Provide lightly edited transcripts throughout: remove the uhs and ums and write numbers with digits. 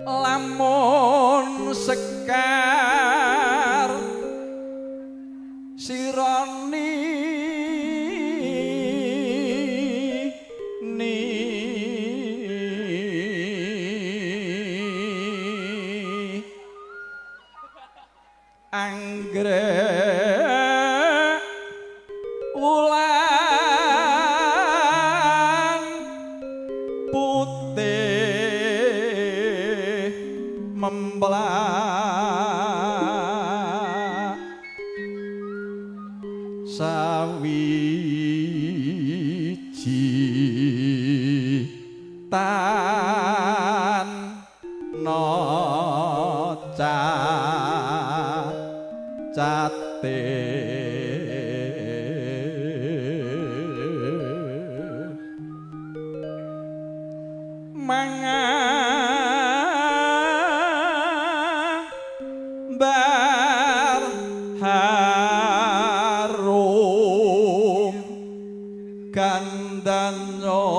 Lamun sekar sironi ni anggrek wulan putih memblak sawiji tan no cacate mangambar harum gandanyo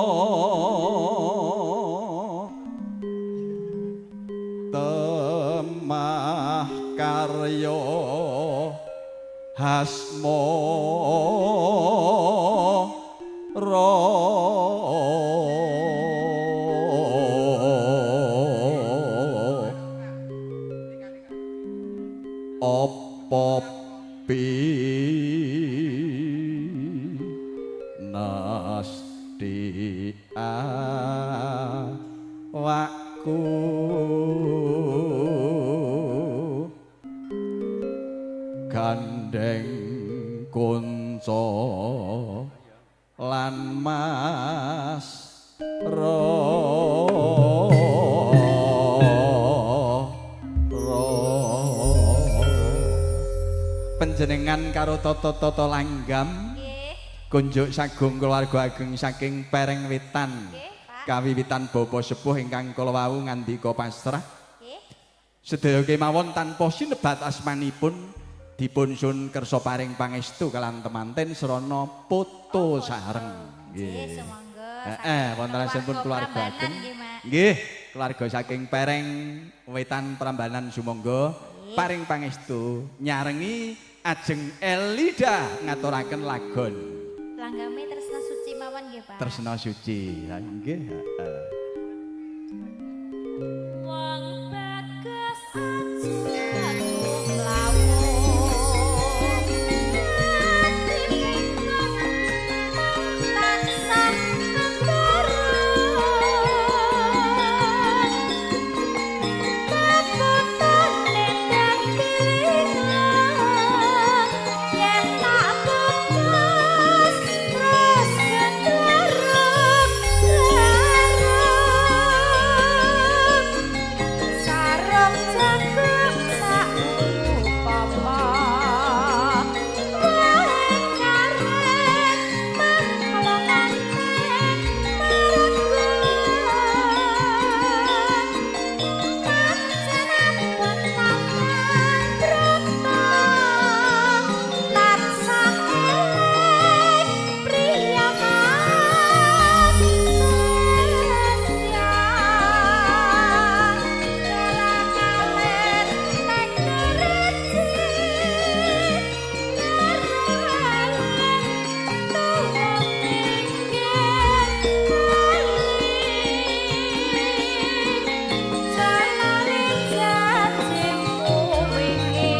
temah karya hasmara apa pinasti awakku gandeng kunca lan mas ro panjenengan karo tata-tata langgam Nggih. Kunjuk sagung keluarga ageng saking Pereng Wetan. Nggih, Pak. Kawiwitan bapa sepuh ingkang kala wau ngandika pasrah. Nggih. Sedaya kemawon tanpa sinebat asmanipun dipun sun kersa paring pangestu kalan temanten srana poto sareng. Nggih, sumangga. Heeh, wonten sampun keluarga ageng. Nggih, Mak. Nggih, keluarga saking Pereng Wetan Prambanan sumangga paring pangestu nyarengi ajeng Elida ngaturaken lagon. Langgame Tresna Suci mawon nggih, Pak. Tresna Suci. Ha nggih, heeh. Wong bagus aja mlawu. Ati tansah kembarang. Pepotone dadi ilang, yen tak bebas terus kedarep. Sarung jagung sak upama wae karet maklongane maragon pancen abot lawan brata tansah eling priya kasesya kalet neng dereci ngaralen tuwa pinggir kali jalari janjimu wingi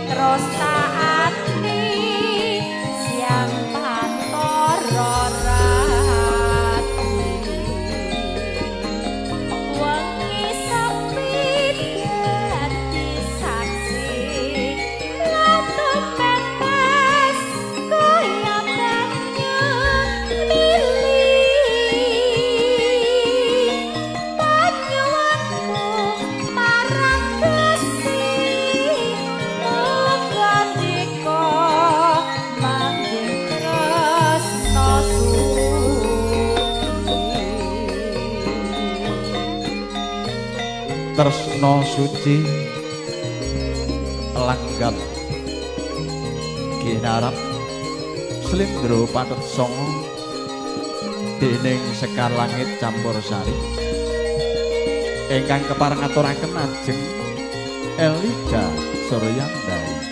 terus taati siang pantara rati wengi sepi dadi saksi latu metes kaya banyu mili panyuwunku marang Gusti muga ndika manggih tresna suci. Tresna Suci langgam kinarap slendro pathet sanga dening sekar langit campur sari. Ingkang kepareng ngaturaken ajeng Elida Suryandari.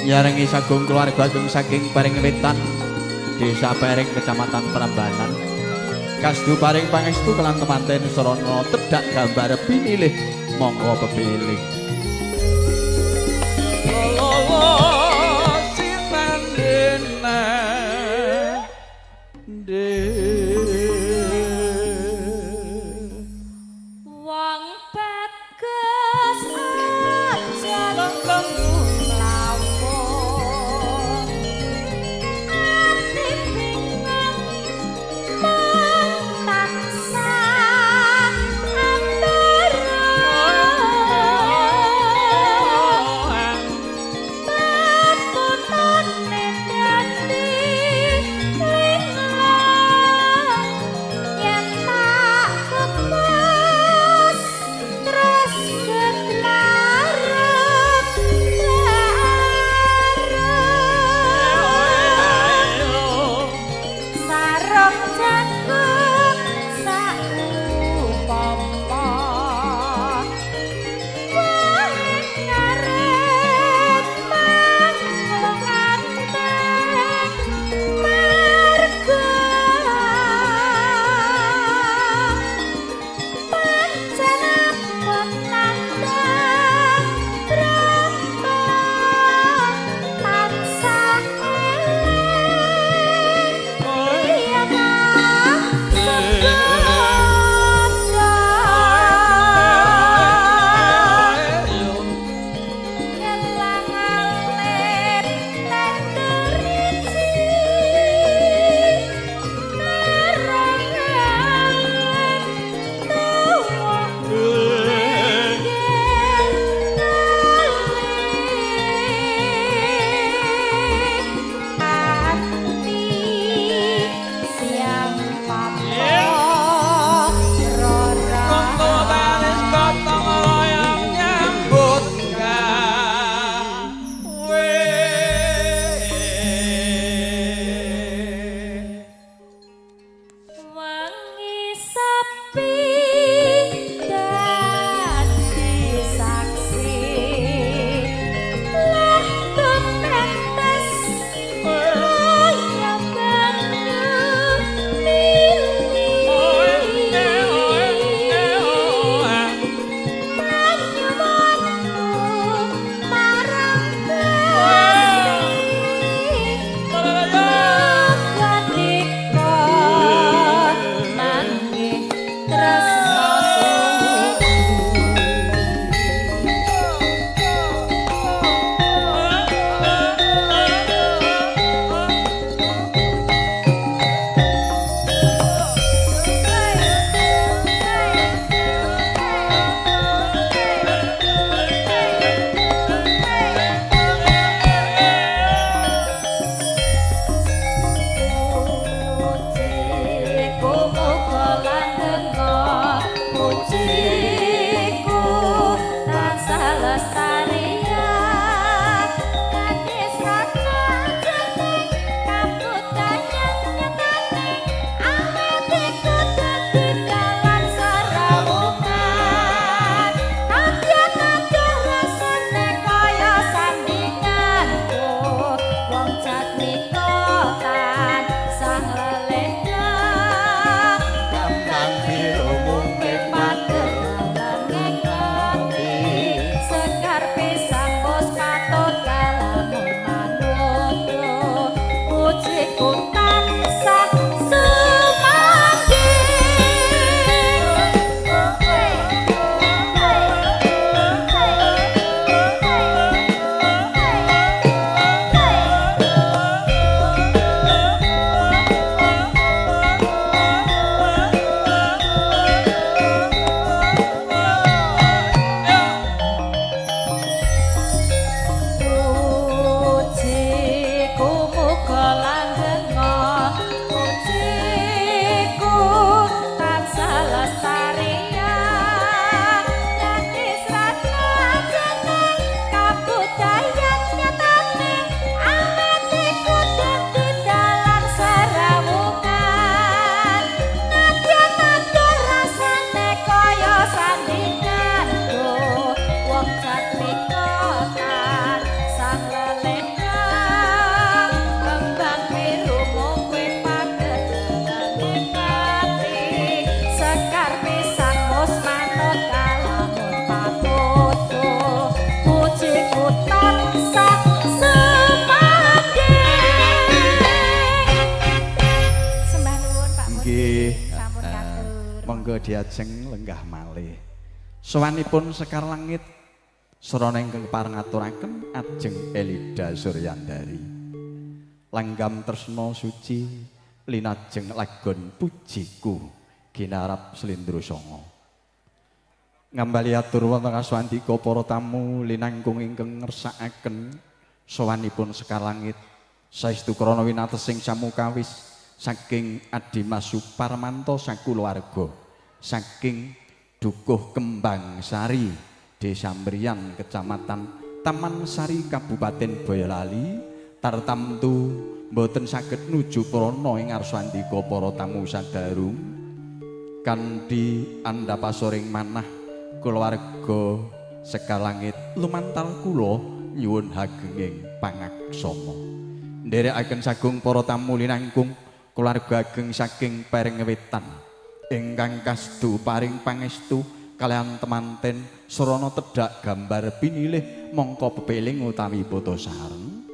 Nyarengi sagung keluarga ageng saking Paring Wetan, Desa Pereng, Kecamatan Prambanan. Kasdu paring pangestu kelan temanten sarana tedhak gambar pinilih monggo pepilih. Lolo sinandena. Wong bagus aja mlawon, ati bingung mung tansah antara. Monggo diajeng lenggah malih. Sowanipun Sekar Langit srana ingkang pareng ngaturaken Ajeng Elida Suryandari. Langgam tresna suci linajeng lagon pujiku ginarap slendro sanga. Ngambali atur wonten aswandika para tamu linangkung ingkang ngersakaken sowanipun Sekar Langit saestu krana winatesing samukawis saking Adimas Suparmanto sakulawarga saking Dukuh Kembang Sari, Desa Mriyan, Kecamatan Taman Sari, Kabupaten Boyolali, tartamtu mboten saged nuju prana ing ngarsa andika para tamu sadarung kanthi andhapasoring manah kulawarga Sekar Langit lumantar kula nyuwun hagenging pangaksama. Nderekaken sagung para tamu linangkung kulawarga ageng saking Pereng Wetan ingkang kasdu paring pangestu kalian temanten srana tedhak gambar pinilih mangka pepeling utawi foto sareng.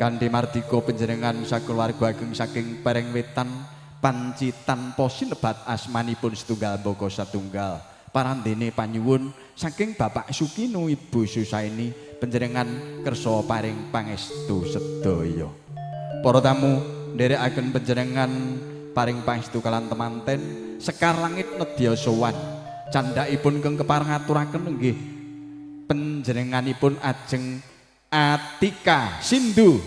Kanthi mardika panjenengan sakulawarga ageng saking Pereng Wetan panci tanpa sinebat asmanipun setunggal mbaka satunggal parandene panyuwun saking Bapak Sukino Ibu Susaini panjenengan kersa paring pangestu sedaya. Para tamu nderekaken panjenengan paring pangestu kalian temanten Sekar Langit nedya sowan candhakipun ingkang kepareng ngaturaken nggih panjenenganipun Ajeng Atika Sindu